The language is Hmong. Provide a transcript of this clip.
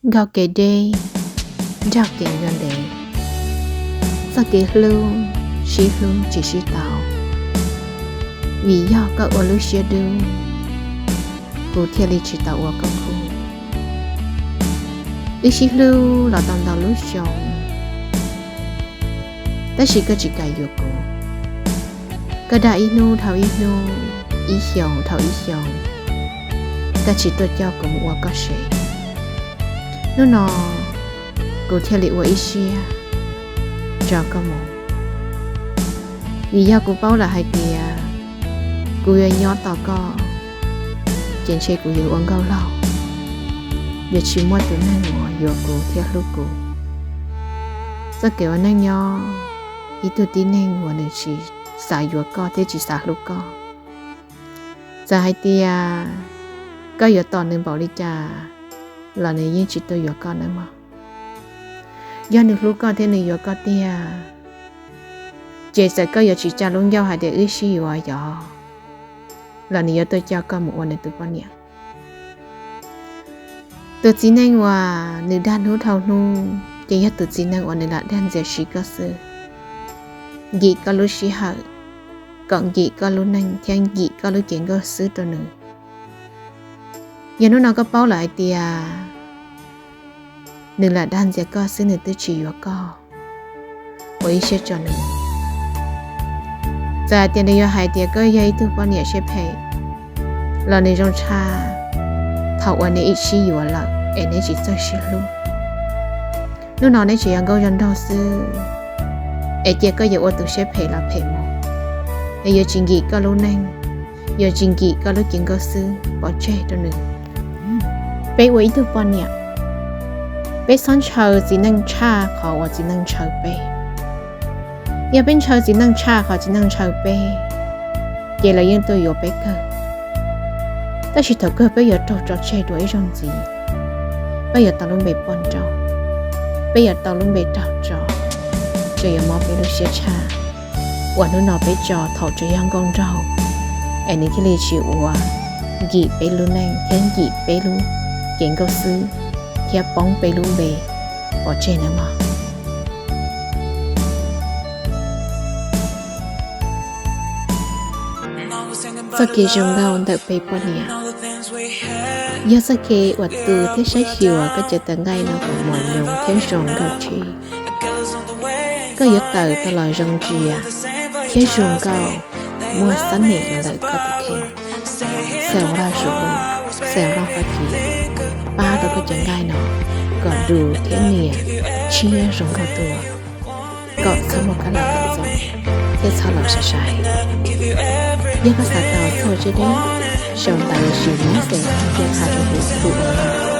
Nkauj kev deb, nraug kev ncua ntev, txoj kev hlub sib hlub tsis sib tau. Vim yog koj ua lub siab dub, kuv thiaj li tsis tau ua koj khub. Wb sib hlub los tau ntau lub xyoo, tab sis koj tsis kam yuav kuv. Koj dag ib hnub dhau ib hnub, ib xyoos dhau ib xyoos, koj tsis tuaj coj kuv mus ua koj sev. Hnub no kuv thiaj li ua ib siab tso koj mus, vim yog kuv paub lawm hais tias kuv yuav nyob tos koj, ces ntshe kuv yuav ua nkauj laug, yuav tsis muaj tus neeg uas yuav kuv thiab hlub kuv. Txoj kev ua neej nyob, ib tug tib neeg uas nws tsis xav yuav koj thiab tsis xav hlub koj, txawm hais tias koj yuav tos nws npaum li cas los nws yeej tsis tuaj yuav koj nawb mog. Yog nws hlub koj thiab nws yuav koj tiag, ces txawm koj yuav tsis tsa lub ncauj hais tias wb sib yuav yog, los nws yuav tuaj coj koj mus ua nws tus poj niam. Tus txiv neej uas nws dag hnub dhau hnub ces yog tus txiv neej uas nws lam dag ntxias siv koj xwb, nkim koj lub sij hawm, kom nkim koj lub neej thiab nkim koj lub cev nkauj xwb rau nws. Yog hnub no koj paub lawm hais tias nws lam dag ntxias koj xwb, nws twb tsis yuav koj, ua ib siab tso nws. Txawm hais tias nws yuav hais tias koj yog ib tug poj niam siab phem los nws zoo tshaj thaum uas neb sib yuav lawm es neb tsis txawj sib hlub. Hnub no neb tseem yog nkauj zoo nraug xwb, es cia koj yuav ua tus siab phem los phem mus, es yuav tsis nkim koj lub neej, yuav tsis nkim koj lub cev nkauj xwb pov tseg rau nws. Peb ua ib tug poj niam, peb txhob ntshaw txiv neej tshaj qhov uas txiv neej ntshaw peb. Yog peb ntshaw txiv neej tshaj qhov txiv neej ntshaw peb, ces lawv yeej tuaj yuav peb kawg. Tab sis thaum kawg peb yuav raug tso tseg dua ib zaug ntxiv, peb yuav tau lub npe poj nrauj, peb yuav tau lub npe raug tso, ces yuav mob peb lub siab tshaj uas hnub no peb tso thaum tseem yog nkauj nraug, es nws thiaj li tsis ua nkim peb lub neej thiab nkim peb lub cev nkauj xwb thiab poob peb lub npe pov tseg nawb mog. Txoj kev zoo nkauj ntawm peb poj niam yog txoj kev uas tu thiab saib xyuas koj cov tawv nqaij no kom mos nyoos thiab zoo nkauj tshaj. Koj yuav tawm tau los zoo ntsia thiab zoo nkauj, muaj xab nim los ntawm koj tus kheej. Xeem Laj Zuv Lus, Xeem Laj Fab Kis pab rau koj cov nqaij no kom du thiab nias tshiab zoo nkauj dua, kom txhob muaj kab los tawm txoos thiab txhob los sai sai. Yog koj xav tau txuj tseeb deb, sau ntawv sim message thiab tha rau hauv kuv ua